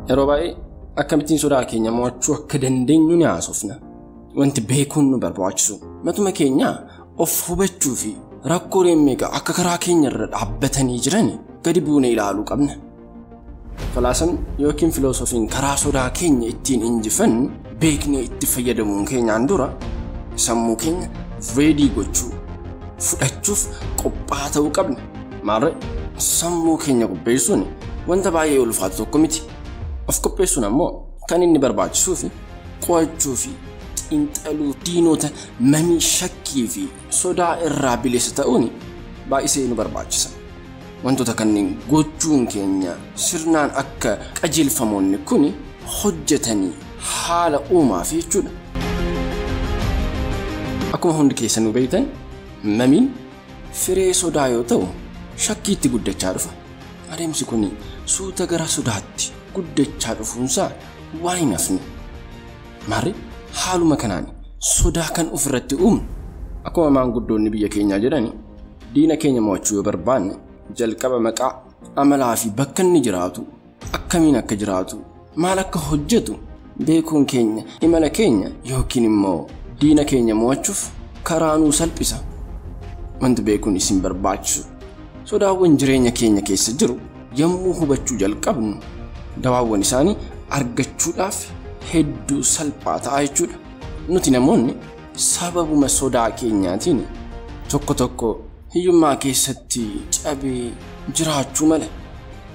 Yeroo baay'ee akkamittiin sodaa keenya mo'achuu akka dandeenyu ni haasofna. Wanti beekuun nu barbaachisu matuma keenya of hubachuu fi rakkooleen meeqa akka karaa keenya irra dhaabbatanii jiran gadi buunee ilaaluu qabna. Falaasamni yookiin filoosofiin karaa sodaa keenya ittiin injifannu beeknee itti fayyadamuun keenyaan dura sammuu keenya reedii gochuu fudhachuuf qophaa'aa ta'uu qabna. Maarree sammuu keenya qopheessuun wanta baay'ee ulfaatu tokko miti. Of qopheessuun ammoo kan inni barbaachisuu fi qo'achuu fi xiinxaluu diinota mamii shakkii fi sodaa irraa bilisa ta'uun baay'isee nu barbaachisa. Wantoota kanneen gochuun keenya sirnaan akka qajeelfamoonni kun hojjetanii haala uumaaf jechuudha. Akkuma hundi keessanuu beektan mamiin firee sodaa yoo ta'u shakkiitti guddachaa dhufa. Adeemsi kun suuta gara sodaatti guddachaa dhufuunsaa waan hin hafne. Maarree haaluma kanaan sodaa kan ofirratti uumnu akkuma maanguddoonni biyya keenyaa jedhani diina keenya mo'achuu yoo barbaanne jalqaba maqaa amalaa fi bakka inni jiraatu akkamiin akka jiraatu maal akka hojjetu beekuun keenya imala keenya yookiin immoo diina keenya mo'achuuf karaa nuu salphisa. Wanti beekuun isin barbaachisu sodaawwan jireenya keenya keessa jiru yommuu hubachuu jalqabnu dawaawwan isaanii argachuudhaaf hedduu salphaa ta'a jechuudha. Nuti namoonni sababuma sodaa keenyaatiin tokko tokko hiyyummaa keessatti cabee jiraachuu mala.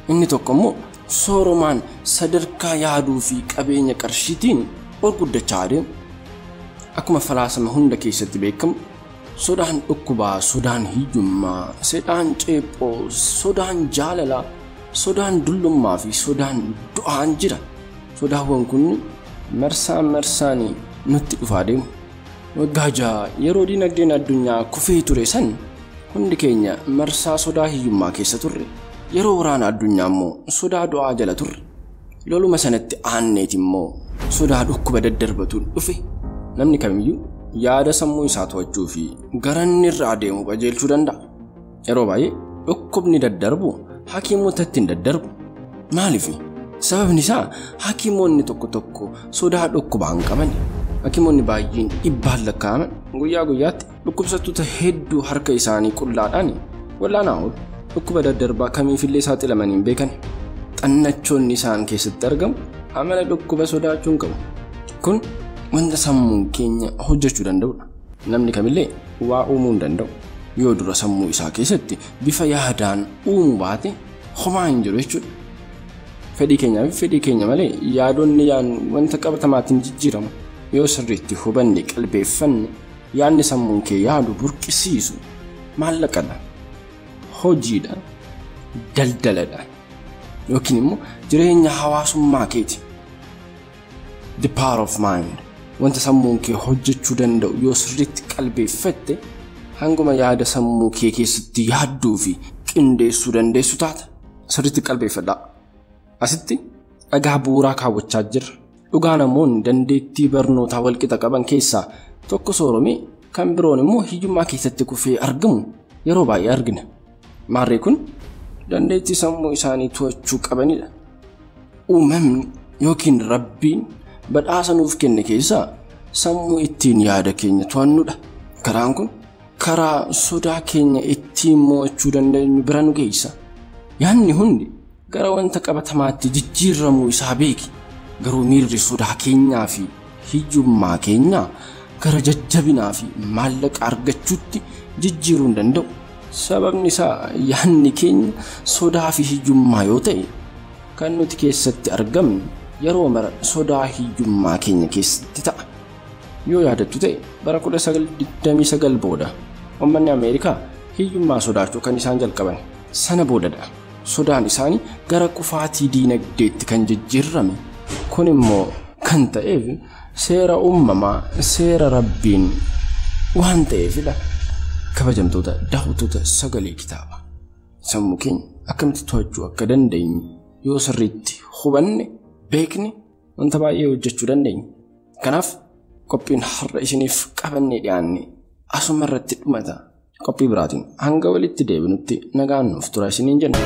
Inni tokko immoo sooromaan sadarkaa yaaduu fi qabeenya qarshiitiin ol guddachaa adeemu. Akkuma falaasama hunda keessatti beekamu sodaan dhukkubaa, sodaan hiyyummaa, sodaan ceephoo, sodaan jaalalaa, sodaan dullummaa fi sodaan du'aan jira. Sodaawwan kun marsaan marsaan nutti dhufaa deemu. Waggaa 6 yeroo dinagdeen addunyaa kufee ture san hundi keenya marsaa sodaa hiyyummaa keessa turre. Yeroo waraana addunyaa immoo sodaa du'aa jala turre. Loluma sanatti aanneet immoo sodaa dhukkuba daddarbatuun dhufe. Namni kamiyyuu yaada sammuu isaa to'achuu fi gara inni irra adeemu qajeelchuu danda'a. Yeroo baay'ee dhukkubni daddarbu hakiimotatti hin daddarbu. Maaliif? Sababni isaa hakiimonni tokko tokko sodaa dhukkubaa hin qaban. Hakiimonni baay'een dhibbaan lakkaa'aman guyyaa guyyaatti dhukkubsattoota hedduu harka isaanii qullaadhaan wal'aanaa oolu. Dhukkuba daddarbaa kamiifillee saaxilamanii hin beekan. Xannachoonni isaan keessatti argamu amala dhukkuba sodaachuu hin qabu. Kun wanta sammuun keenya hojjechuu danda'udha. Namni kamillee waa uumuu hin danda'u. Yoo dura sammuu isaa keessatti bifa yaadaan uumuu baate homaa hin jiru jechuudha. Fedhii keenyaa fi fedhii keenya malee yaadonni yaadnu wanta qabatamaatiin jijjiiramu. Yoo sirriitti hubanne qalbeeffanne yaadni sammuun kee yaadu burqisiisu maallaqadha, hojiidha, daldaladha yookiin immoo jireenya hawaasummaa keeti. The power of mind wanta sammuun kee hojjechuu danda'u yoo sirriitti qalbeeffatte hanguma yaada sammuu kee keessatti yaadduu fi qindeessuu dandeessu taata. Sirriitti qalbeeffadhaa. Asitti dhagaa bu'uuraa kaawwachaa jirra. Dhugaa namoonni dandeettii barnootaa walqixa qaban keessaa tokko sooromee kan biroon immoo hiyyummaa keessatti kufee argamu yeroo baay'ee argina. Maarree kun dandeettii sammuu isaanii to'achuu qabanidha. Uumamni yookiin rabbiin badhaasa nuuf kenne keessaa sammuu ittiin yaada keenya to'annudha. Karaan kun karaa sodaa keenya ittiin mo'achuu dandeenyu bira nu geessa. Yaadni hundi gara wanta qabatamaatti jijjiiramuu isaa beeki. Garuu miirri sodaa keenyaa fi hiyyummaa keenyaa gara jajjabinaa fi maallaqa argachuutti jijjiiruu hin danda'u. Sababni isaa yaadni keenya sodaa fi hiyyummaa yoo ta'e kan nuti keessatti argamnu yeroo mara sodaa hiyyummaa keenya keessatti ta'a. Yoo yaadattu ta'e bara 1929 booda uummanni Ameerikaa hiyyummaa sodaachuu kan isaan jalqaban sana boodadha. Sodaan isaanii gara kufaatii diinagdeetti kan jijjiirame. Kun immoo kan ta'eef seera uumamaa seera rabbiin waan ta'eefidha. Kabajamtoota daawwattoota sagalee kitaaba. Sammuu keenya akkamitti to'achuu akka dandeenyu yoo sirriitti hubanne beekne wanta baay'ee hojjechuu dandeenya. Kanaaf qophiin har'a isiniif qabannee dhiyaanne asuma irratti dhumata. Qophii biraatiin hanga walitti deebinutti nagaan nuuf tura isiniin jenna.